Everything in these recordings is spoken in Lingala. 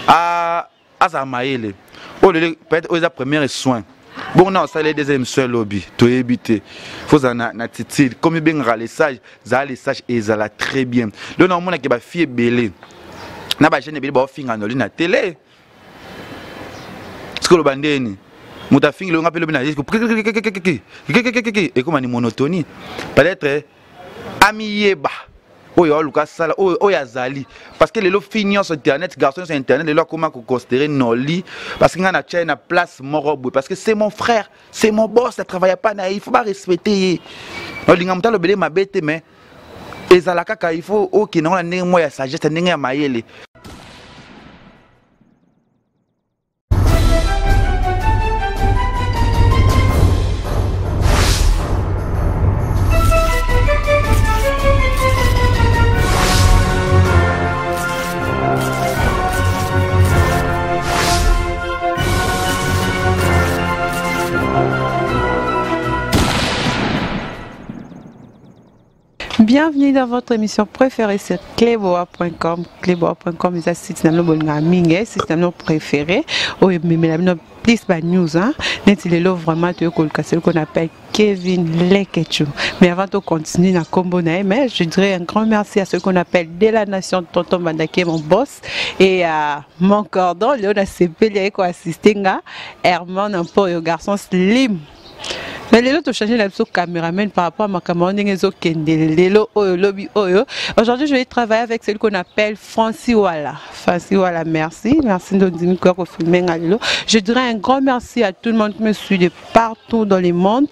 Azala mayele. Oyo lelo peut-être oyo eza première soin. Bongo na osala deuxième soin lobi, toyebi te. Faut zala na attitude, comme ebengaka le sage, zala le sage et ezala très bien. Lelo na omonaki ba fille ebele. Na ba jeune ebele ba ofinga noli na télé. Sikolo bandeni. Moto afingi longa pe lobi na ekoma ni monotonie. Peut-être amiyeba oyo aluka sala oyo oyo azali parce que lelo fille nyonso internet garçon nyonso internet lelo akoma ko considérer noli parce que nga na tchai na place moko boye parce que c'est mon frère, c'est mon boss, na travaille pas na ye, il faut ba respecter ye. Olinga moto alobele mabe te, mais ezala kaka il faut okende ngo na ndenge moko ya sagesse, na ndenge ya mayele. Bienvenue dans votre émission préférée sur cleboa.com. Cleboa.com eza site na bino bolingaka mingi, site na bino préféré oyo ememela bino plus ba news, hein. Neti lelo vraiment toyei koluka celui qu'on appelle Kevin Leketchou. Mais avant de continuer na kombo na ye, mais je dirais un grand merci à celui qu'on appelle de la nation Tonton Bandake, mon boss, et à mon cordon Léon Asepeli aye ko assister nga Herman Mpoyo, garçon slim. Mais lelo to changer na biso caméraman par rapport à makambo ndenge ezokende lelo oyo lobi oyo. Aujourd'hui je vais travailler avec celui qu'on appelle Francis Wala. Francis Wala, merci. Merci ndondimi koya ko filmer nga lelo. Je dirais un grand merci à tout le monde qui me suit de partout dans le monde.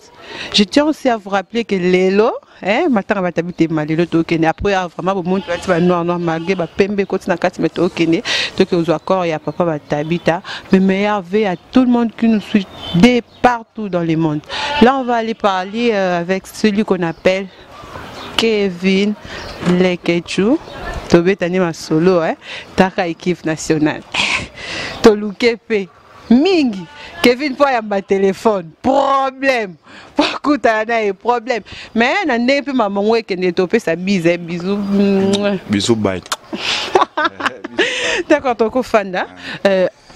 Je tiens aussi à vous rappeler que lelo, hein, matanga batabi te malelo tokende après ah, vraiment bomoni tolati ba noir noir malgré ba pembe koti na kati mais tokende toke ozwa corps ya papa batabita. Mais meilleur vœu à tout le monde qui nous suit de partout dans le monde. Là on va aller parler avec celui qu'on appelle Kevin Leketchou. Tobetani masolo, hein, taka équipe nationale. Toluke pe mingi Kevin po ayamba téléphone problème po akutana na ye problème, mais na ndenge mpe mamango ekende topesa bise, bisou. Bisou, bye. D'accord, tokofanda.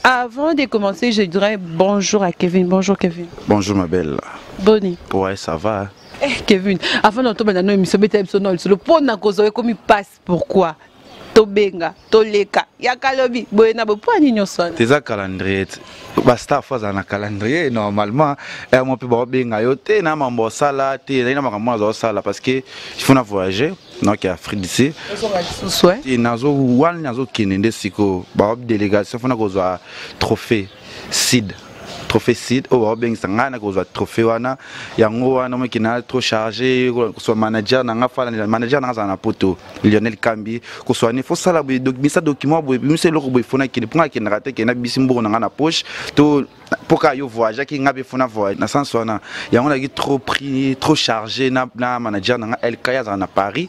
Avant de commencer, je dirais bonjour à Kevin. Bonjour Kevin. Bonjour ma belle. Bonnie. Ouais, ça va. Eh Kevin, avant de tomber dans nos émissions, beta biso no lisolo pona kozwa ekomi passe pourquoi? Tobenga, toleka, yaka lobi, boye na bo po nini nyonso wana? Eza calendrier. Ba staff aza na calendrier normalement. Eh moi pe ba benga yo te na mambo sala te, na makambo azo sala parce que il faut na voyager donc Afrique d'ici. Ozonga lisusu, eh? Te nazo wana nazo kende nde siko ba délégation faut na kozwa trophée SID. Trophée SID oyo babengisa ngai na kozwa trophée wana yango wana moki na trop chargé kozwa manager na nga fala manager na nga azala na poto Lionel Kambi kozwa ne faut sala boye bimisa document boye bimisa eloko boye fona kende mpo nga akendaka te kenda bisi mbongo na nga na poche to mpo kaka yo voyageaki nga mpe fona voyage na sens wana yango naki trop pris trop chargé na manager na nga LK azala na Paris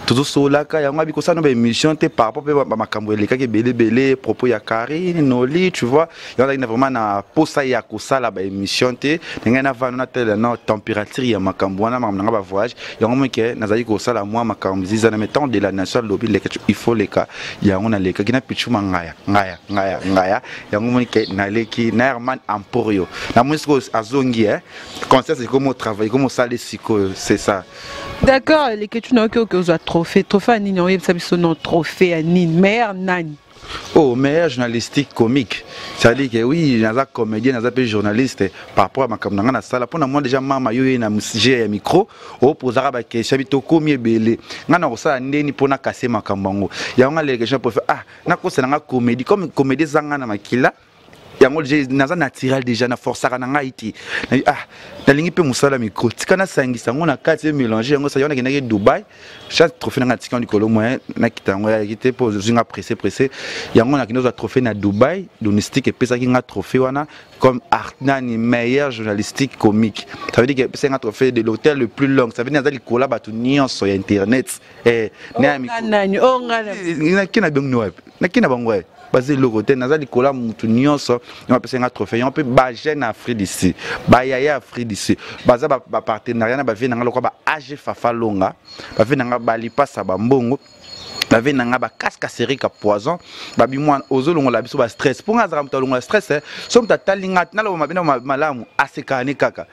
tozosolaka yango abi kosala na ba émission te par rapport mpe bamakambo elekaki ebele ebele propos ya Karine Noli, tu vois. Yango nazalaki vraiment na posa ya kosala ba émission te na ngai navanda natalela na température ya makambo wana makambo na ngai ba voyage yango moke nazalaki kosala mwa makambo ziza na mais temps de la nation alobi leka il faut leka yango nalekaki na pichuma ngaya ngaya ngaya ngaya yango moke naleki na Herman Emporio namoni sikoyo azongi, eh conscience ekomi otravaille ekomi osala sikoyo, c'est ça. D'accord, Leketchou nayoki oke ozwa trophée. Trophée ya nini? Oyebisa biso non trophée ya nini? Meilleur nani? Oh, meilleur journalistique comique. C'est-à-dire que oui, naza comédien, naza pe journaliste par rapport à makambo na nga na sala. Pona moi déjà mama yo na j'ai ya micro, o posaka ba question bi to komi ebele. Nga na kosala ndeni pona casser makambo yango. Yango nga les gens préfère ah, na kosala nga comédie comme comédie zanga na makila. Yango naza naturel déjà na forçaka na ngai te. Ah, nalingi mpe mosala micro tika nasangisa yango na kati e mélange yango sa yango nakendaki Dubai chaque trophée nanga tika likolo moyen nakita yango yaki te mpo ozwi nga pressé pressé yango nakende ozwa trophée na Dubai domestique epesaki nga trophée wana comme art nani meilleur journalistique comique. Ça veut dire que epesaki nga trophée de l'hôtel le plus long, ça veut dire naza likolo ya bato nyonso ya internet. Eh, nani o nga naki na bango wapi naki na bango wapi baza eloko te naza likolo ya mutu nyonso yango apesaki nga trophée yango mpe bajeune Afrique d'ici bayaya Afrique d'ici baza bapartenariat na bavie na nga lokola ba AG Fafa Longa bavie na nga balipasa bambongo. Bave na nga bakaskaserika poison babi mwana ozolongola biso bastress mpo nga azalaka moto alongola stress eh. So moto atali nga naloba mabe na malamu asekaka ne kaka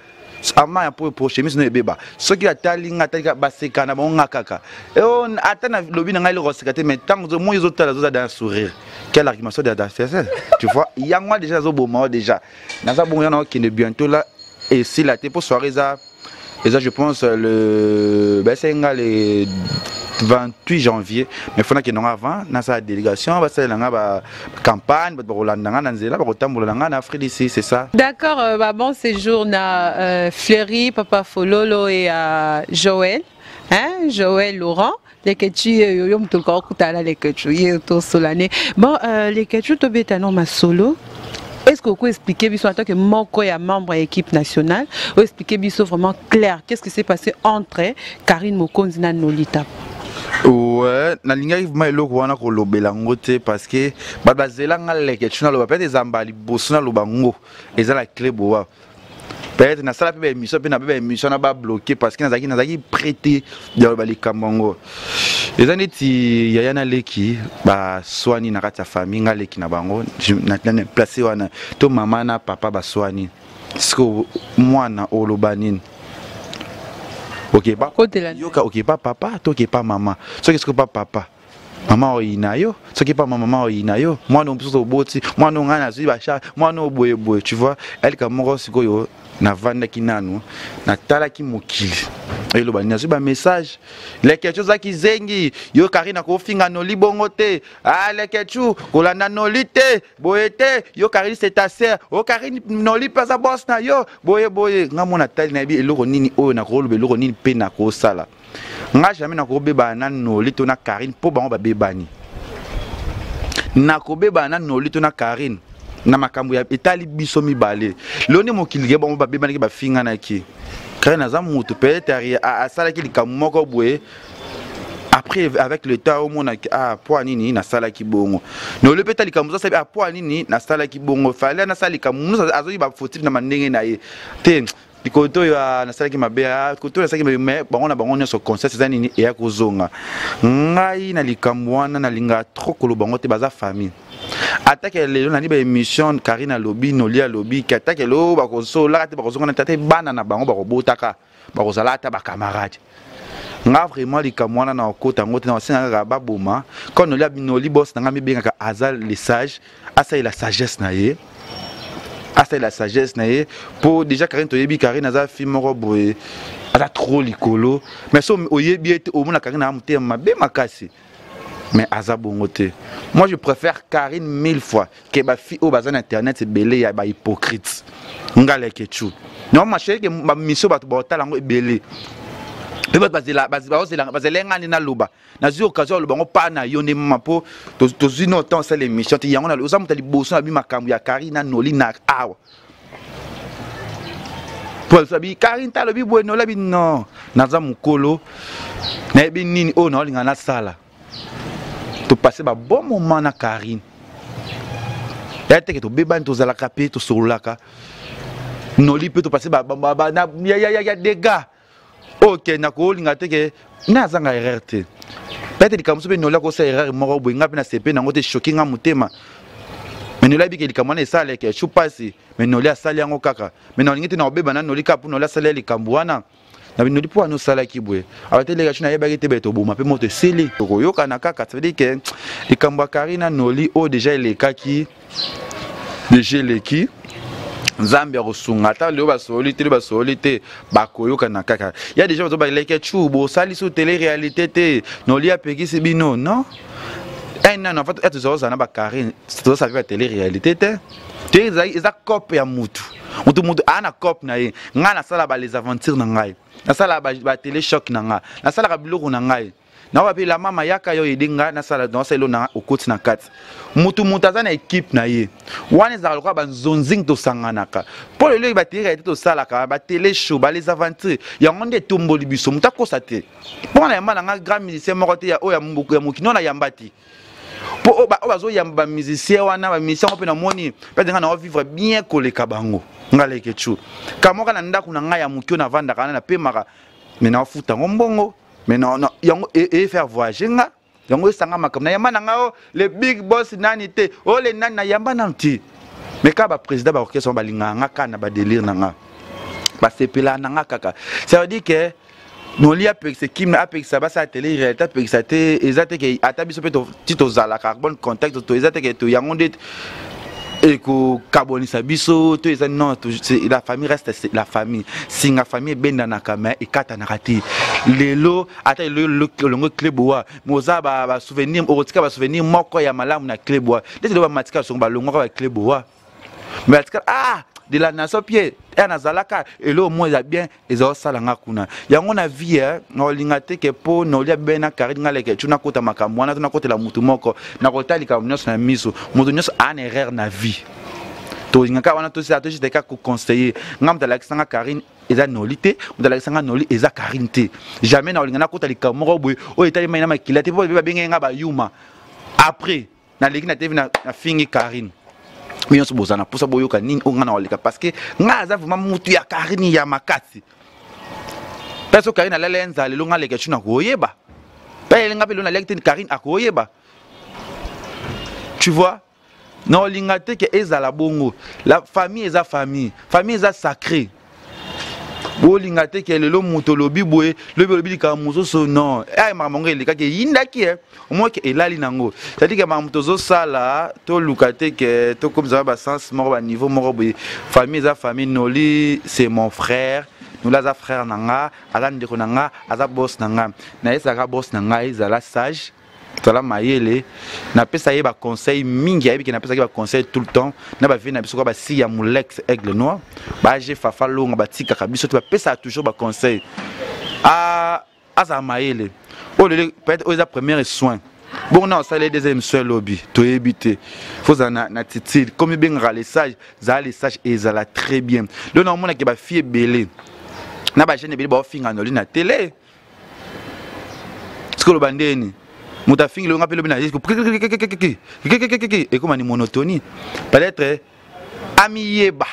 ama ya po po chemise no ebeba soki atali nga atali baseka na bango nga kaka eh, oh, ata na lobi na ngai eloko aseka te mais ntango moi ozotala azoza dans sourire. Quel argument so tu vois, yango déjà azoboma o déjà naza bongo yana okende bientôt là esila te mpo soirée eza eza, je pense, le basali nga le 28 janvier, mais fo nakende ngo avant nasala délégation, basalela nga bacampagne, bato bakolanda nga na nzela, bakotambola na nga na Afrique d'ici, c'est ça. D'accord, bah, bon séjour na Fleury, Papa Fololo et Joël, hein, Joël Laurent Lekechu yo yo moto okutana Lekechu ye tosolane. Bon, Lekechu, tobeta no masolo. Est-ce que vous pouvez expliquer biso en tant que moko ya membre ya équipe nationale, ou expliquer biso vraiment clair qu'est-ce qui s'est passé entre Karine Mokonzi na Nolita? Ouais, nalingaki vraiment eloko wana kolobela yango te parce que bato bazela nga Lekechu naloba. Peut-être eza mbala liboso naloba ngo, eza la clé boa. Peut-être nasala mpe baémission mpe na mpe baémission na babloqué parce que nazalaki prêté ya loba likambo yango. Eza neti yaya na leki baswani na kati ya famille, nga leki na bango na place wana, to mama na papa baswani. Siko mwana oloba nini? Oke yoka, oke pa papa to oke pa mama? Soki siko pa papa, mama oyina yo, soki pa mama oyina yo, mwana mosusu oboti, mwana ngai nazwi bacharge, mwana oyo boyeboye, tu vois. Elika moko sikoyo navandaki nanu, natalaki mokili eloba nini. Nazwi bamessage: "Lekechu, ozalaki zengi yo, Karine kofinga Noli bongo te. Ah, Lekechu, kolanda Noli te, boye te. Yo Karine, c'est ta sœur. O Karine, Noli mpe aza boss na yo, boye boye." Nga mona tali, nayebi eloko nini oyo nakoloba, eloko nini mpe nakosala. Nga jamais nakobebana na Noli to na Karine mpo bango babebani. Nakobebana na Noli to na Karine na makambo ya etali biso mibale. Lelo nde mokili ke bango babebanaki, bafinganaki. Karine aza motu, peut-être asalaki likambo moko boye. Après, avec le temps, omonaki: "Ah, po nini nasalaki bongo?" Noli mpe ta likambo ozasabi: "Ah, po nini nasalaki bongo? Fale nasala likambo mosusu." Azoyiba fautif na mandenge na ye te. Likolo oyo nasalaki mabe, koto oyo nasalaki mabe, mais bango na bango nyonso conscience eza nini eya kozonga. Ngai na likambo wana nalingaka trop koloba bango te, baza famille. Atake lelo nani baémission, Karine alobi, Noli alobi ke atake lelo bakosolaka te, bakozonga na tate, bana na bango bakobotaka, bakozala ata bacamarade. Nga vraiment likambo wana na okota yango te, na osenga kaka baboma. Quand Noli, Noli boss na nga mibengaka, aza le sage, asalela sagesse na ye, asalela sagesse na ye. Mpo déjà Karine, toyebi Karine aza fille moko boye, aza trop likolo, mais so oyebi ye te, omona Karine aza motema mabe makasi, mais aza bongo te. Moi, je préfère Karine mille fois ke bafille oyo baza na internet ebele ya bahypocrite. Nga Lekechu non ma chérie, ke bamission bato baotala yango ebele mpe bato bazela nga nde naloba. Nazwi occasion aloba yango mpa na yo nde mama, mpo tozwi no temps osala émission te. Yango oza moto ya liboso na bi makambo ya Karine na Noli na awa, po alobi Karine ta alobi boye, Noli abi non. Naza mokolo, nayebi nini oyo naolinga nasala. Topase babon moment na Karine ya teke, tobebani, tozalaka mpe tosololaka. Noli mpe topase ya dégâts oyo ke nakolinga te ke nde azanga erreur te. Peut-être likambo mosusu mpe Noli akosala erreur moko boye, nga mpe nasepe nango te, choquer nga motema, mais Noli ayebike likambo wana esalaka esu mpasi, mais Noli asali yango kaka. Mais nalingi te na kobeba na Noli kaka mpo Noli asali ya likambo wana. Na Noli, mpo wana osalaki boye awa te, leka nayebaki te, baye toboma mpe moto esili, tokoyokana kaka. Ça veut dire ke likambo ya Karine na Noli oyo déjà elekaki, déjà eleki. Nzambe akosunga. Ata lelo basoli te, lelo basoli te, bakoyokana kaka. Ya déjà bazo baleke chu bosali so télé réalité te, Noli apekisi bino non un an. En fait, ete tozala na bakarine, tozosala mpe batélé réalité te te. Eza cope ya mutu mutu mutu aa na cope na ye. Ngai nasala ba les aventures na ngai, nasala batélé choc na ngai, nasalaka biloko na ngai. Naoba mpe la mama yaka yo ede ngai nasala, nasala elo na okoti na kati. Mutu mutu aza na équipe na ye wana, ezalaka lokola banzonzingi tosanganaka. Mpo lelo batélé réalité tosalaka, batélé show, bales aventures, yango nde etomboli biso. Moto akosa te, mpo na yamba na nga grand musicien moko te oyo ya mokili oyo nayamba te, mpo oyo bazoyamba bamusicien wana, bamusicien yango mpe namoni peut-être nga na vivre bien koleka bango. Nga Lekechu kamoka na ndako na ngai ya moki oyo navandaka wana, napemaka, mais naofuta yango mbongo, mais non, non, yango e faire voyager nga. Yango esanga makambo na yamba na nga o le big boss nani te o le nani na yamba nanu te. Mais kaka ba président ba orchestre balingaka nga kaka na ba délire na nga. Basepelaka na nga kaka. Ça veut dire que Noli apekisa kim apekisa basala tele réalité apekisa te eza te ke ata biso mpe ti tozalaka bon contact to eza te ke to yango nde ekokabwanisa biso to eza non la famille reste la famille singa famille ebendanaka mais ekatanaka te lelo ata olongo cleboa mais oza basouvenir okotika basouvenir moko ya malamu na cleboa ndeti lelo bamatika songo balongwaka ba cleboa mais atikala ah de la nation pie ya nazalaka eloko moko eza bien ezosala nga kuna yango na vie eh, nakolinga te ke mpo nolia be na karine nga leke tu nakota makambo wana to nakotela motu moko nakotala likambo nyonso na miso moto nyonso aa na erreur na vie tolinga kaka wana tosala tojete kaka koconseiller nga moto alakisa nga karine eza noli te moto alakisa nga noli eza karine te jamais nakolinga nakota likambo moko boye oyo etali mai na makila te mpo babengaki nga bayuma après naleki na tv nafingi karine bino nyonso bozala na mposa boyoka nini oyo ngai nakoleka parce que ngai aza vraiment mutu ya karine ya makasi mpe so karine alala ye nzala lelo ngai aleka cu nakoyeba mpe elenga mpe lelo naliaki te karine akoyeba tu vois naolinga te ke ezala bongo la famille eza famille famille eza sacré bolinga te ke lelo moto olobi boye lobi olobi likambo mosusu non ay makambo yango elekaki eyindaki e omoi ke elali nango cetadire ke makambo tozosala toluka te ke tokomisa basens moko baniveau moko boye famille eza famille noli c'est mon frère noli aza frère na nga aza ndeko na nga aza boss na nga nayesaka boss na ngai zala sage Zala mayele napesa ye ba conseil mingi ayebi ke napesaki ba conseil tout le temps na ba vie na biso kwa ba si ya mulex aigle noir ba age fafa longa batikaka biso te bapesaka toujours ba conseil a azala mayele oyo lelo peut-être oyo eza première soin bongo na osala ye deuxième soin lobi toyebi te fo ozala na, na attitude comme ebengaka le sage zala le sage ezala très bien lelo naomonake bafille ebele na bajeune ebele baofinga noli na tele sikoyo loba ndeni moto afingi longa mpe lobi na ekoma ni monotonie peut-être amiyeba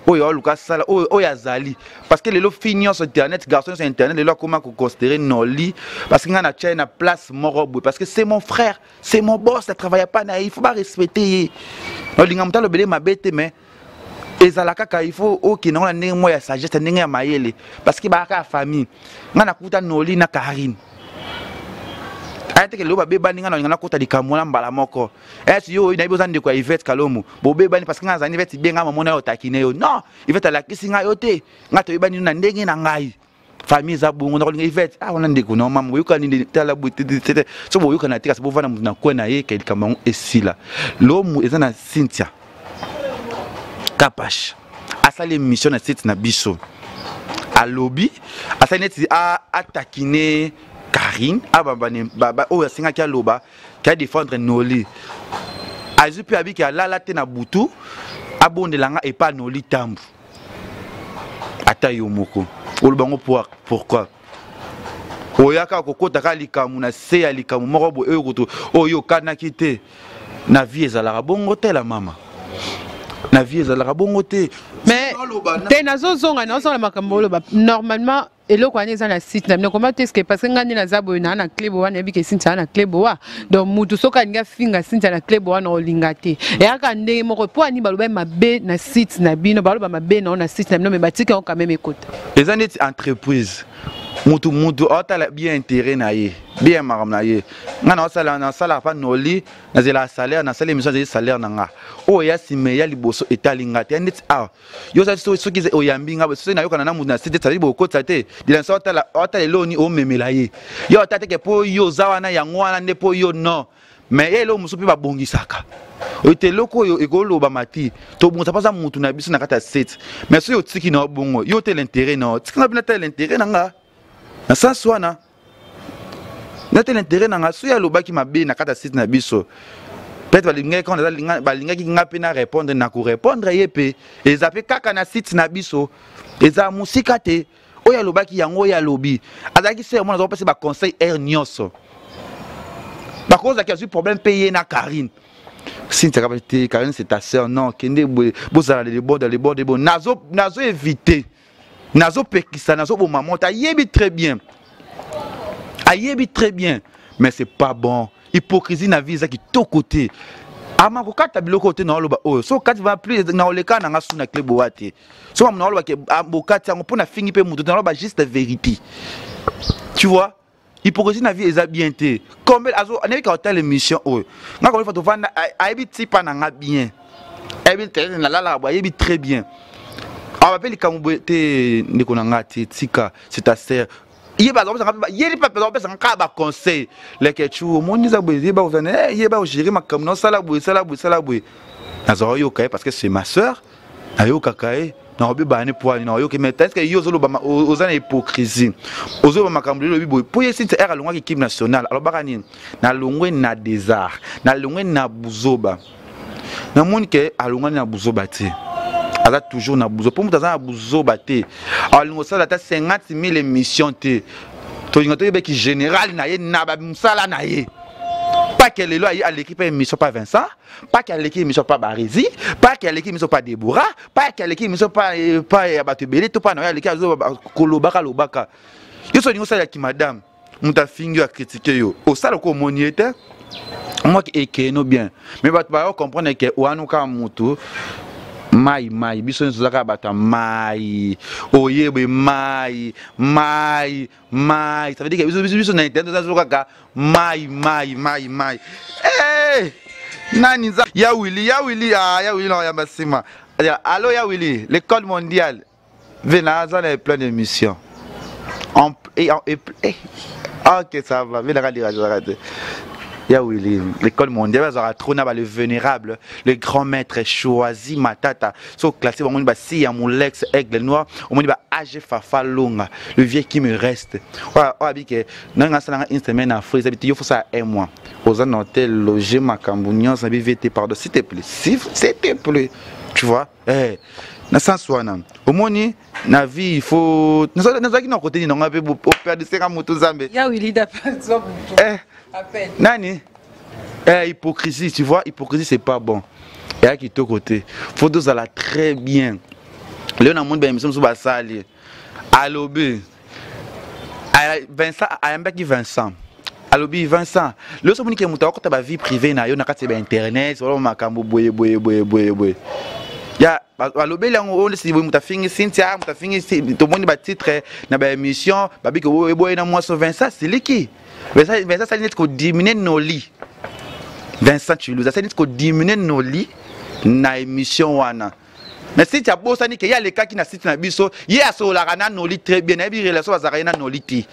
oyo aluka asala oyo azali parce que lelo fille nyonso internet garçon nyonso internet lelo akoma koconsidere noli parce que ngai na tya ye na place moko boye parce que c'est mon frère c'est mon boss na travailla pas na ye il faut barespecte ye olinga moto alobele mabe te mais ezala kaka il faut okende yango na ndenge moko ya sagesse na ndenge ya mayele parce que bayaka ya famille ngai nakuta noli na karine aya teke lelo babebani ngai nalinga nakota likambo wana mbala moko esi yo nayebi oza ndeko ya ivete kalomo bobebani parce que ngai azali ivete ibenga mamona yo otakine yo non ivete alakisi ngai yo te ngai toyebani na ndenge na ngai famille eza bongo nakolinga ivete ah wana ndeko na mama boyokani nde tala boye te te te so boyokana te kasi bovanda moto na kwe na ye ke likambo yango esila lomu eza na cynthia kapash asali émission na site na biso alobi asali neti atakine karine oyo asengaki aloba ke adefendre noli azwi mpe abiki alala te na butu abondela nga epa noli tambu ata yo moko oloba yango pourquoi oyaka kokota kaka likambo na se ya likambo moko boye oyo kutu oyo okanaki te na vie ezalaka bongo te la mama na vie ezalaka bongo te mais te nazozonga nazozonga makambo oloba normalement eloko wana eza na site na bino comment est-ce que parce que ngai nde naza boye naa na club wana nayebi ke Cynthia na club wa donc mutu soki alingi afinga Cynthia na club wana olinga te eyaka ndenge moko mpo ani baloba mabe na site na bino baloba mabe na yo na site na bino mais batika yango quand même ekota eza neti entreprise mutu mutu aotala bien intérêt na ye bien makambo na ye ngai naosala nasalaka mpa noli nazelaka salaire nasali émission azali salaire na nga oyo ya nsima ya liboso etali nga te ya neti awa yo oza soki oyambi nga soki nayokana na moto na site ezali bokotisa te dilansa otala otala eloni omemela ye yo ata teke mpo yo oza wana yango wana nde mpo yo non mais ye eloko mosusu mpe babongisaka ete eloko oyo ekolobama te tobongisa mpo aza motu na biso na kati ya site mais soki otiki na yo bongo yo otela intérêt na yo tika nga mpe natala intérêt na nga na sens wana natela intérêt na nga soki alobaki mabe na kati ya site na biso peut-être balingaki quand balingaki nga mpe na répondre na korépondre ye mpe eza mpe kaka na site na biso eza mosika te oyo alobaki yango oyo alobi azalaki sere mwana azakopesa baconseil aire nyonso bakozaki azwi problème mpe ye na karine Cynthia kaba te Karine c'est ta sœur non kende boye bozala le bon le bon le bon nazo nazo éviter nazopekisa nazoboma moto ayebi très bien ayebi très bien Mais c'est pas bon. Hypocrisie na vie eza kitoko te. Ama kokata biloko te na oloba oyo. So kati va plus na oleka na nga suna clé boa te. So na oloba ke ah, bokati yango pona fingi pe mutu na oloba juste vérité. Tu vois? Hypocrisie na vie eza bien te. Combien azo nayebi ka otala émission oyo. Nga combien fois tovanda ayebi tipa na nga bien. Ayebi te na lala ayebi très bien. Awa pe likambo boye te ndeko na nga te tika c'est ta sœur. Ye bazopesanga mpe ye mpe bazopesanga kaka baconseil leke chu omoni eza boye yeba kozana eh, yeba ogere makambo na osala boye sala boye sala boye. Nazala oyoka ye parce que c'est ma sœur, nayokaka ye nakobebana ne poani nakoyoka. Mais est ce que yo ozoloba oza na hypocrisie, ozoloba makambo lelo oyebi boye mpo ye Cynthia r alongwaki équipe nationale, alobaka nini? Nalongwe na désart, nalongwe na buzoba. Namoni ke alongwani na buzoba te, aza toujours na buzoba. Mpo moto aza na buzoba te, alingi osala ata 50 000 émission te. Tolinga toyebaki général na ye na bamosala na ye. Pake lelo aye aleki mpe émission pa Vincent, pake aleki émission pa Barezi, pake aleki émission pa Debora, pake aleki émission pa pa ya bato ebele to pa na ye aleki azo kolobaka lobaka. Yo so olingi osalelaki madame, moto afingi yo, akritike yo, osala ko omoni ye te, moki ekeno bien. Mais bato bayo comprendre ke wana kaka motu mai mai, biso nyonso toza kaka bato ya mai, oyebe mai mai mai. Ça veut dire que biso biso biso na internet toza kaka mai mai mai mai. Eh, nani nza ya Willy, ya Willy, ah, ya Willy na yamba nsima. Allo ya Willy, l'école mondiale vena aza na plein d'émission en et en et, et ok ça va vena ka dira te. Ya Willy, l'école mondiale bazalaka trop na ba le vénérable, le grand maître choisi Matata. So classé bango ba si ya Molex Aigle Noir, omoni ba AG Fafa Longa, le vieux qui me reste. Wa wa bi ke nanga sala une semaine en Afrique, ça yo faut ça un mois. Oza na hôtel loger makambo nyonso na BVT, pardon, s'il te plaît. S'il te plaît. Tu vois? Eh, na sens wana omoni na vie il faut nazalaki na côté nini nga mpe operdiseka motu Nzambe. Ya Willy eh, appel. Nani eh, hypocrisie, tu vois, hypocrisie c'est pas bon. Eya kitoko te, faut tozala très bien. Lelo namoni baémission mosusu basali, alobi Vincent ayambaki Vincent, alobi Vincent lelo so omoni ke moto akota bavie privée na yo na kati ya bainternet wala makambo boye boye boye boye boye ya balobeli yango oyo ndesi boye, moto afingi Cynthia, moto afingi, tomoni batitre na baémission babiki boye boye na mwasi. Vincent siliki, Vincent asali neti kodimine Noli. Vincent Chiluza asali neti kodimine Noli na émission wana. Mais Cynthia abosani ke ye alekaki na site na biso, ye asololaka na Noli très bien. Nayebi relation bazalaka ye na Noli te,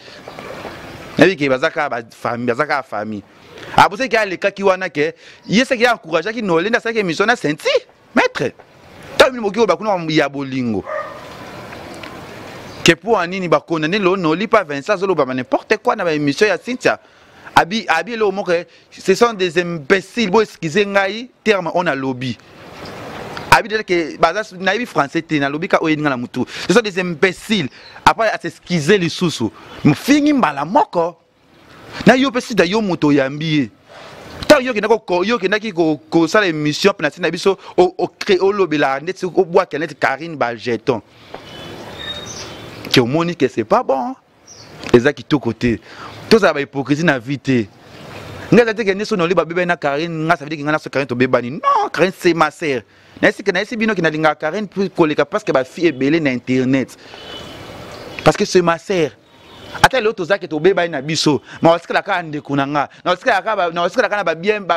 nayebi ke baza kaka bafamille, baza kaka famille. Abosani ke alekaki wana, ke ye seki ye encourageaki Noli nde asalaki émission na Cynthia. Maître ntango bino boki oyo bakuna ya bolingo ke mpo ya nini bakondane lelo Noli pa Vincent azoloba ba n'importe quoi na baémission ya Cynthia. Abi abi eloko moko, ce sont des imbéciles, bo excuse ngai terme on alobi. Abi déjà ke baza, nayebi français te, nalobi ka oyo eninga na mutu, ce sont des imbéciles. Après asexcuse lisusu, mofingi mbala moko na yo mpe sida yo moto oyambi ye. Ntango yo okendaki kosala émission mpe na ntina biso olobelaka ndeti obwakela neti Karine bajeton ke omoni ke c'est pas bon, eza kitoko te. Tozala bahypocrisie na vie te. Ngai eza te ke nde so noli babebani na Karine, nga ça veut dire ke ngai na so Karine tobebani. Non, Karine c'est ma sœur. Nayesi ke nayesi bino ke nalingaka Karine koleka parce que bafille ebele na internet, parce que c'est ma sœur. Ata lelo tozalaki tobebani na biso, ma batikala kaka ndeko na nga, na batikala kaka na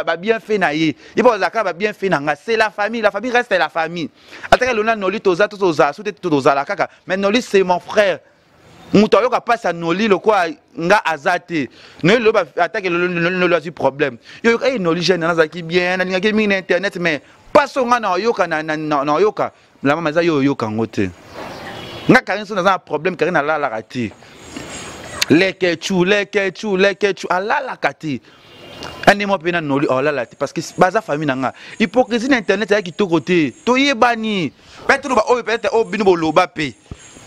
babienfait na ye, ye mpo bazala kaka babienfait na nga. C'est la famille, la famille reste la famille. Ataka lelo na Noli toza to tozala so te, tozala kaka, mais Noli c'est mon frère. Moto ayoka mpasi ya Noli lokola nga aza te. Noli lelo atake lelo Noli azwi problème, yo yoka e Noli jeune nazalaki bien, nalingaki mingi na internet, mais mpasi oyo nga na oyoka na oyoka la mama eza yo oyoka yango te. Nga Karine so naza na problème, Karine alalaka te. Lekechu lekechu lekechu alalaka te. Ande mwa mpe na Noli olala te parce que baza famille na nga. Hypocrisie na internet eya kitoko te. Toyebani mpe toloba oyo peut-être oyo bino boloba mpe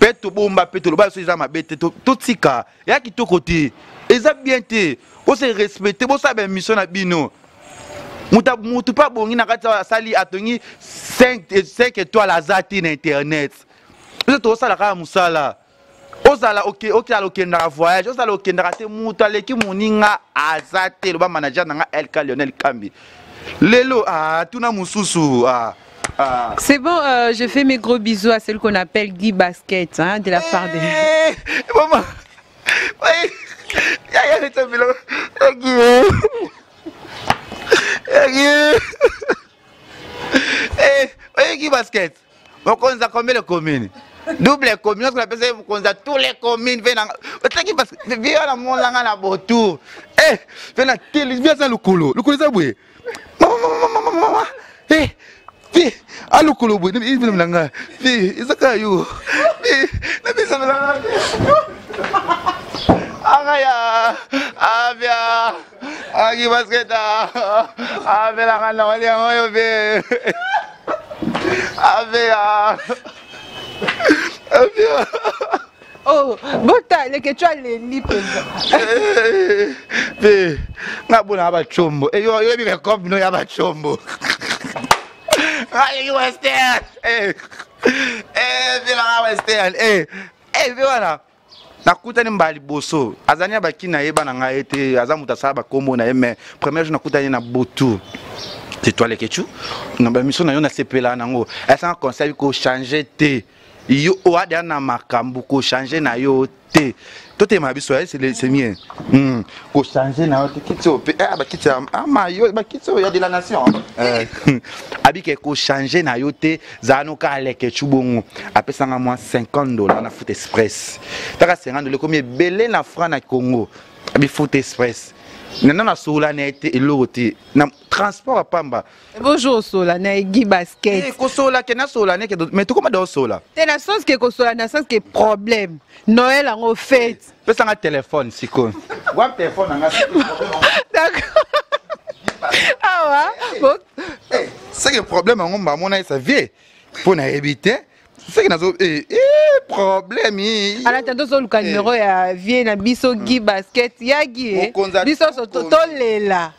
mpe tobomba mpe toloba so eza mabe te, totika eya kitoko te, eza bien te. Bose respecte, bosala baémission na bino. Mutu mpe abongi na kati asali atongi 5 étoile aza te na internet. Biso tozosala kaka mosala. Ozala okala okendaka voyage, ozala okendaka te, moto aleki moninga aza te. Loba manager na nga LK Lionel Kambi. Lelo ah, tuna mosusu ah. Ah. C'est bon, je fais mes gros bisous à celui qu'on appelle Guy Basket, hein, de la part de. Eh, maman. Oui. Ya ya Guy. Guy. Eh, oye Guy Basket. Mokonzi combien de communes? Double commune, on appelle ça mokonzi tous les communes ve na. Otaki parce que viens na monanga na botour. Eh, ve na télé, viens ça lokolo. Lokolo ça boye. Mama mama mama mama. Eh, vi alokolo boye, il vient na nga. Vi, ezaka yo. Vi, na bisa na nga. Angaya, avia, agi basketa, avela nga na wali yango yo be. Avia. Avia. Oh, bota leke tu aleli mpenza. Mpe nga bona bacombo oyebi bakope no ya bacombo aleki western velanga western mpe wana nakutani mbala liboso azali na baki na ye bana ngai ye te, aza moto asala bakombo na ye, mais premier jour nakutani na botu, c'est toi Leketchou, na bamission na yo nasepela nango, esanga conseil kochange te, yo oadea na makambo kochange na yo te, totema biso c'est mieux kochange na yo te, kiti oyo pe bakiti ama yo bakiti oyo ya de la nation abike kochange na yo te, zala no kaka Leketchou. Bongo apesanga mwa 50 $ na Foot Express, taka 50 $ ekomi ebele na franc na Congo. Abi Foot Express nana nasola na ye te, eloko te na transport ya pamba. Bonjour, osola na Guy Basket. Kosola ke nasola neke, mais tokoma da osola. Te na sens ke kosola, na sens ke problème Noël yango fête. Pesanga telefone sikoyo, wa telefone nanga. D'accord, awa. Bon, c'est que problème yango mbamona esa vie mpo nayebi te seke nazo problème. Ala tantôt ozoluka numéro ya vie na biso Guy Basket, ya Guy biso tolela.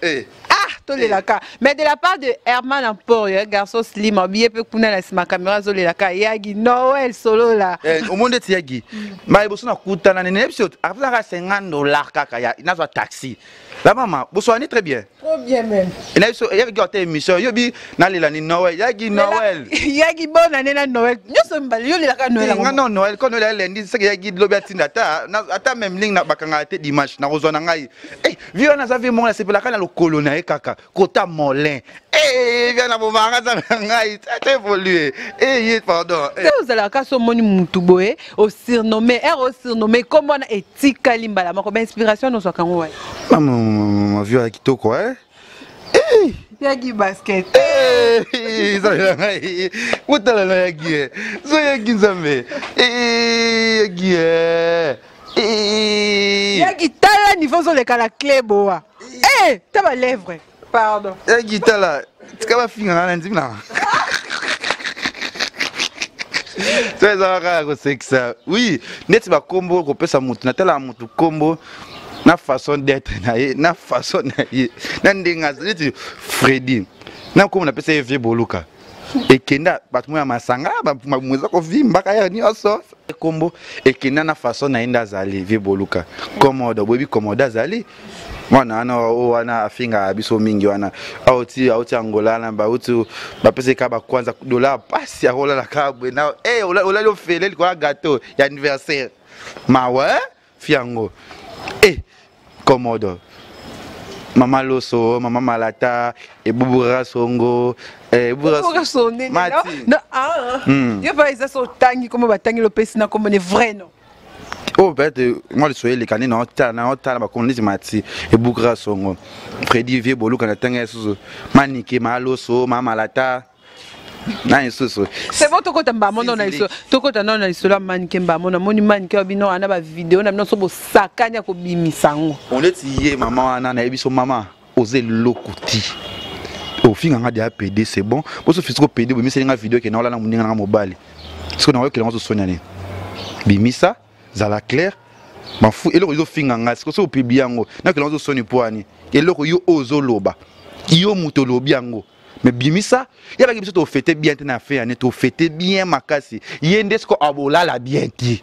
Ah, tolelaka, mais de la part de Herman Emporio, garçon slim abiye mpe kuna na nsima caméra, azolelaka yagi Noël solola. Omoni ndeti yagi mbala liboso nakutana nene yebi so apesaka 50 $ kaka ya nazwa taxi. La mama boswani très bien. Trop bien même. Na biso yaki ota émission yobi nalela ni Noël, yaki Noël. Yaki bonne année na Noël nyonso mibale yo olelaka Noël. Nga non, Noël ko Noël lundi, seke yaki lobi atinda ata ata même ligne na bakanga te dimanche nakozwa na ngai. Eh, vi wana aza vie moko nasepelaka na lokolo na ye kaka kota molin. Eh, via na bomanga aza na ngai te évolue. Eh, ye pardon. Te ozalaka so omoni mutu boye osurnomme ere osurnomme kombo wana etikali mbala moko, bainspiration nozwaka yango wapi? Mama vie ya kitoko eh. Yaki Basket. Ezalela ngai otala na yaki so yaki nzambe yaki. Yaki tala niveau ozoleka na clé boa ta balèvre, pardon. Yaki tala, tika bafinga nga na ndimi nanga so ezalaka kaka kosekisa. Oui, neti bakombo kopesa motu, natalaka motu kombo na façon d'être na ye, na façon na ye, na ndenge aza. Neti Fredi na kombo napesa ye vie boluka ekenda bato mo ya masanga mabumu eza kovimbaka ya nyonso, kombo ekenda na façon na ye nde azali vie boluka. Komodo, boyebi Komodo azali mwana wana oyo wana afingaka biso mingi wana, auti Angola na bauti bapesa kaka bakwanza dollar pasi akolala kaka boye na olali ofele likolo ya gâteau ya anniversaire mawa fi yango. Komodo, mama loso, mama malata ebubura songo. Mati yo mpa eza so otangi kombo batangi lopesi na kombo ne vrai non. Oyo peut-être mwa liso eleka nde naotala bakombo neti Mati ebukaka songo, Fredi vie boluka na ntango ya susu, Manike, Maloso, Mamalata na lisusu. C'est bon, tokota mbamo no na liso, tokota nano na lisolo ya Manike mbamo. Namoni Manike wa bino wana bavideo na bino so bosakani ya kobimisa yango. Oneti ye mama wana nayebi so mama oza eloko ti ofinganga deya pd, c'est bon, boso fisiko pd bomiseli nga video ke naolala moninga nanga mobali, siko nakoyokela ngo sosonia nini bimisa zala clair mafu eloko ezofinga ngai siko so opublie yango nakela ngo soni po ani eloko yo oyo ozoloba yo moto olobi yango. Mais bimisa yebaki biso tofete bien te na fin année, tofete bien makasi. Ye nde sikoyo abolala bien te.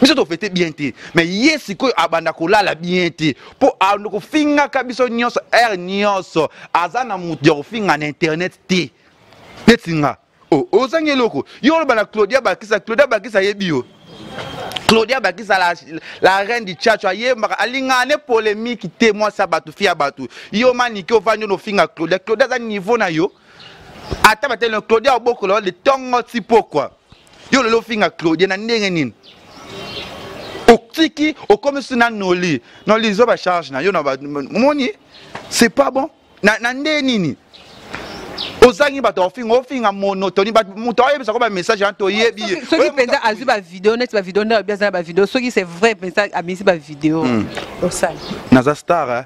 Biso tofete bien te, mais ye sikoyo abanda kolala bien te mpo ando kofingaka biso nyonso heure nyonso. Aza na moto ya kofinga na internet te neti nga. Oh, ozangi eloko yo oloba na Claudia Bakisa. Claudia Bakisa ayebi yo. Claudia Bakisa, la reine du tchatcho, ayembaka, alingaka ne polémique te. Mwasi ya bato, fi ya bato. Yo maniki ovandi ono ofinga Claudia. Claudia aza niveau na yo ata batele. Claudia obokola de ntongo ti pokwa. Yo lelo ofinga Claudia na ndenge nini? Otiki okomi su na noli noli, zwa bacharge na yo na moni, c'est pas bon. Na nde nini ozangi bato ofinga, ofinga monotoni, moto ayebisa ko bamessage wana toyebi ye. Soki mpenza azwi bavideo, neti bavideo nde alobi aza na bavideo, soki c'est vrai mpenza amisi bavideo, osala? Naza star, eh?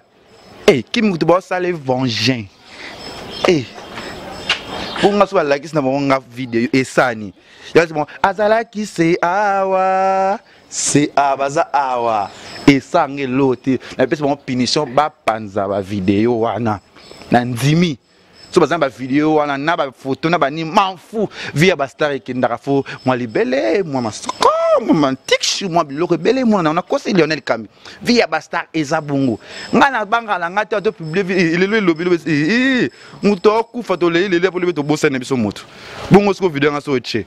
Hey, kimi kutu baosala évangin hey. Mpo nga so balakisi na bango nga video esani yasi bon, azalaki se awa, se awa, baza awa, esanga eloo te. Napesi bango punition, bapanza bavideo wana. Na ndimi so baza na bavideo wana na bafoto na banini, manfu vie ya bastar ekendaka fo mwa libele, mwa masoko, mwa mantikshu, mwa biloko ebele. Mwana nakosi Lionel Kambi, vie ya bastar eza bongo. Ngai nabangaka na ngai te. Ato publie lelo, elobi lobi, moto akufa, tolei lelo po lobi tobosani na biso moto bongo. Siko video yanga so otie,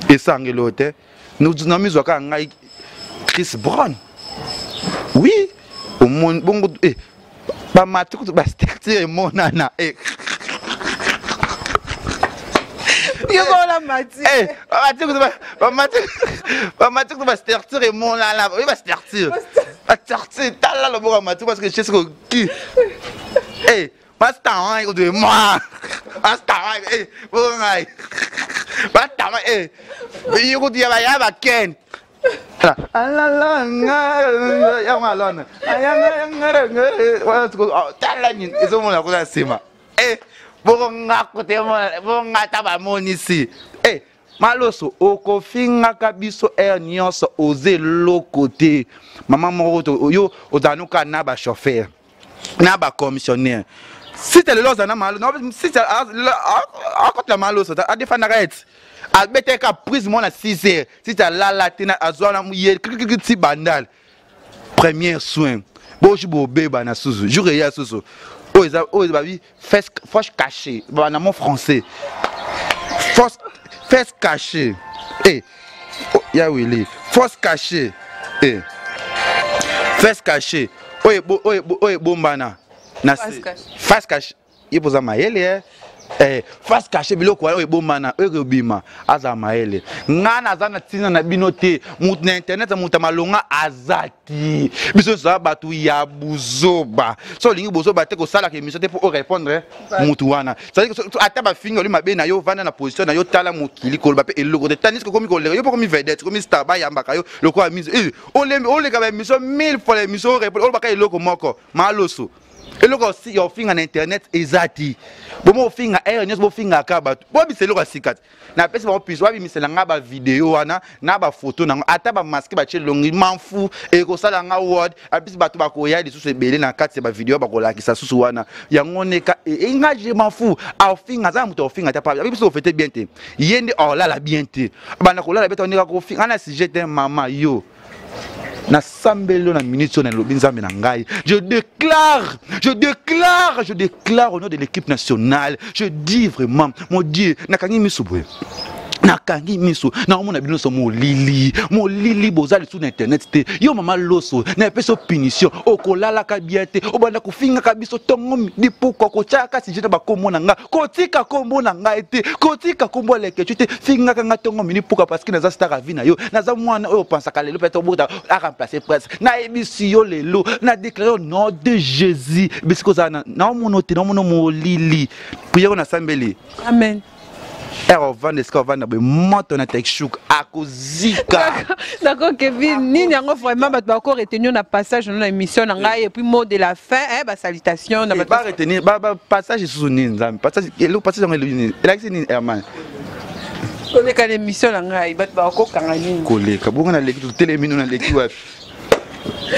esanga eloo te. Namizwa kaka ngai Chris Brown, oui, omoni bongo bamati kutu bastructure emonana. Yokola mati. Bamati kutu bastructure emonana, oyi bastructure, bastructure, tala loboko ya mati parce que je sais ki Master wana kutu moi master wana bongo ngai master wana ye kutu ya baya baken yango alona tala nini ezomona kuna nsima. Bongo nga kote, bongo nga ata bamonisi maloso okofingaka biso heure nyonso, oza eloko te. Mama moko yo ozala noka na bachauffeur na bacommissionnaire site. Lelo ozala na malo site, akotela maloso, adefandaka ete abetaka prise mwana 6 heures. Site alala te, azwa na ye ti bandal premier soin. Boji bobeba na susu jour eya susu oyo eza oyo babi face face cachée na mon français, face face cachée. Ya wili face cachée, face cachée oyo oyo ebombana na face cachée. Ye mpoza mayele, face caché, biloko wana oyo ebombana, oyo ekobima. Azala mayele. Ngai naza na ntina na bino te. Motu na internet, moto ya malonga aza te. Biso tozala bato ya buzoba. So olingi bozoba te, kosalaka émission te mpo orépondre motu wana. Ata bafingi oli mabe na yo, vanda na position na yo, tala mokili, koloba mpe eloko te. Tandis kokomi koleka yo mpo komi vedette, komi star, bayambaka yo lokola mise, oleka baémission mille fois, l'émission orépondre, olobaka eloko moko maloso. Eloko ya ofinga na internet eza te. Bomo ofinga heure nyonso, bofingaka bato, bobisa eloko ya sika te. Napesi bango piso, babimisela nga bavideo wana na bafoto nango, ata bamaske batie elongi, manfu ekosala nga word apisi. Bato bakoya lisusu ebele na kati ya bavideo, bakolakisa susu wana yango neka nga je manfu. Aofinga, aza na moto aofinga te. Apa biso ofete bien te, ye nde aolala bien te, banda kolala bien te, ondeka kofinga na sujet te. Mama yo, nasambeli yo na minute oyo, nalobi nzambe na ngai, je déclare, je déclare, je déclare au nom de l'équipe nationale, je dis vraiment, mon Dieu, nakangi miso boye, nakangi miso, naomona bino nyonso molili molili, boza lisusu na internet te. Yo mama loso, napesi yo punition, okolalaka bien te, obanda kofingaka biso ntongo, midi, pokwa, kotiaka sujet na bakombo na nga. Kotika kombo na ngai te, kotika kombo ya Leketu te. Fingaka nga ntongo, midi, pokwa, parce que naza star ya vie na yo. Naza mwana oyo opansaka lelo mpe tobota aremplace presse. Nayebisi yo lelo, na déclare au nom de Jésus, bisika ozala, naomona te, naomona molili. Priere nasambeli. Amen. Ere ovanda esika ovanda boye, moto na tekshuk akozika. D'accord Kevin, nini yango vraiment bato bako retenir na passage na émission na ngai, et puis mot de la fin, basalutation na bato? Baretenir passage lisusu nini? Nzambe, passage eloko, passage yango elobi nini? Elakisi nini, Herman? Koleka na émission na ngai, bato bakokanga nini? Koleka bongo naleki, totelemi no, naleki wapi?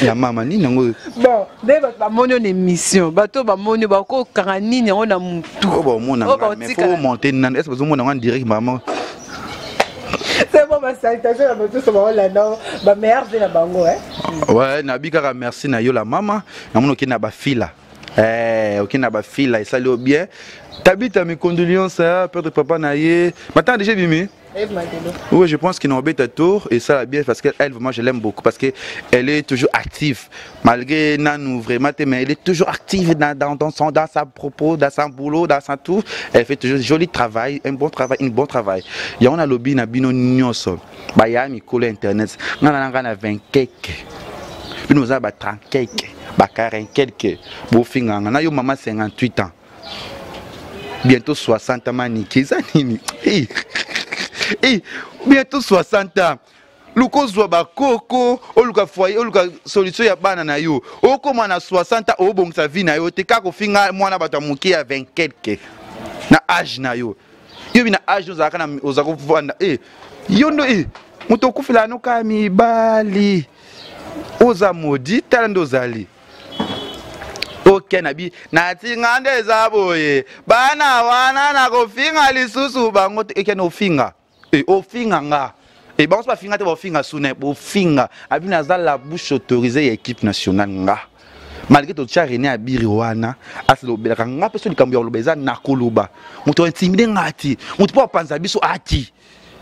Ya mama nini yango? Bon, nde bato bamoni yo na émission, bato bamoni bakokanga nini yango na mutu? Oyo baomona nga, mais faut monter nanu. Est-ce bazomona yango en direct, mama? C'est bon, basalutation na bato nyonso baolanda, bameilleur vie na bango. Ouais, nabi kaka merci na yo la mama. Namoni okende na bafila, okende na bafila, esali yo bien. Tabita, mes condoléances, perdre papa na ye. Maintenant déjà bimi. Oui, je pense qu'il n'a pas tour et ça va bien parce qu'elle, vraiment, je l'aime beaucoup parce qu'elle est toujours active. Malgré Nanou, vraiment, mais elle est toujours active dans sa propos, dans son boulot, dans son tout. Elle fait toujours joli travail, un bon travail, un bon travail. Il y a un lobby, na bino nyonso. Ba ya mikolo internet. Nga na nga na 20 quelque. Bino za ba 30 quelque, ba 40 quelque. Bofinga nga na yo mama 58 ans. Bientôt 60 ans maniki eza nini? Eh, eh, bientôt 60 ans. Luka ozwa bakoko, oluka foyer, oluka solution ya bana na yo. Okóma na 60 ans, obongisa vie na yo te, kaka ofinga mwana bato ya moke ya 20 quelque na age na yo. Yo bi na age ozalaka na oza kovanda e yo ndo e moto okufela noka mibali, oza modi. Tala nde ozali oke na bi natinga nde eza boye. Bana wana nakofinga lisusu bango te. Ekende ofinga e ofinga nga e bango so bafinga te, bafinga sune bofinga abi. Naza la bouche autorisée ya équipe nationale nga, malgré totia René Abiri wana asilobelaka nga mpe. So likambo ya koloba eza, nakoloba. Moto intimide nga ti moto mpo apanza biso ati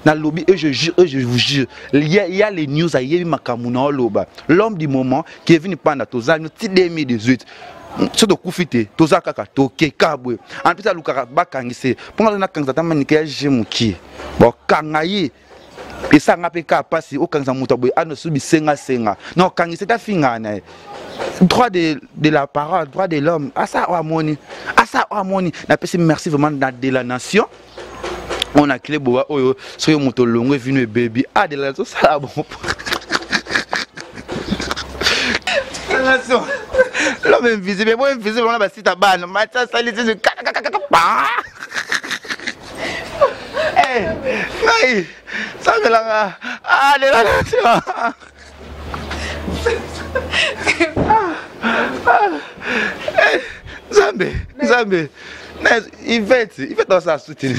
nalobi et je jure et je vous jure, il y a les news ayebi makambo na oloba. L'homme du moment, Kevin Panda, toza no ti 2018. So tokufi te, toza kaka tokeka boye. En plus alukaka bakangise mpo nga nakangisa ata manike ya je mokie, bakanga ye. Esanga mpe kaka mpasi okangisa moto ya boye ano so bisengasenga na okangisa ete afingaka na ye. Droit de la parole, droit de l'homme, asa oyo amoni, asa oyo amoni. Napesi merci vraiment na de la nation. On a clé boa oyo soki moto olongo evino ebebi. Ah, de la nation, osala bon nation. L'homme invisible, bo invisible wana basita bana mati asali tisu kakakakaka pa. Ngai sambelanga. Ah, de la nation. Nzambe, Nzambe, Ivete, Ivete asala sutini.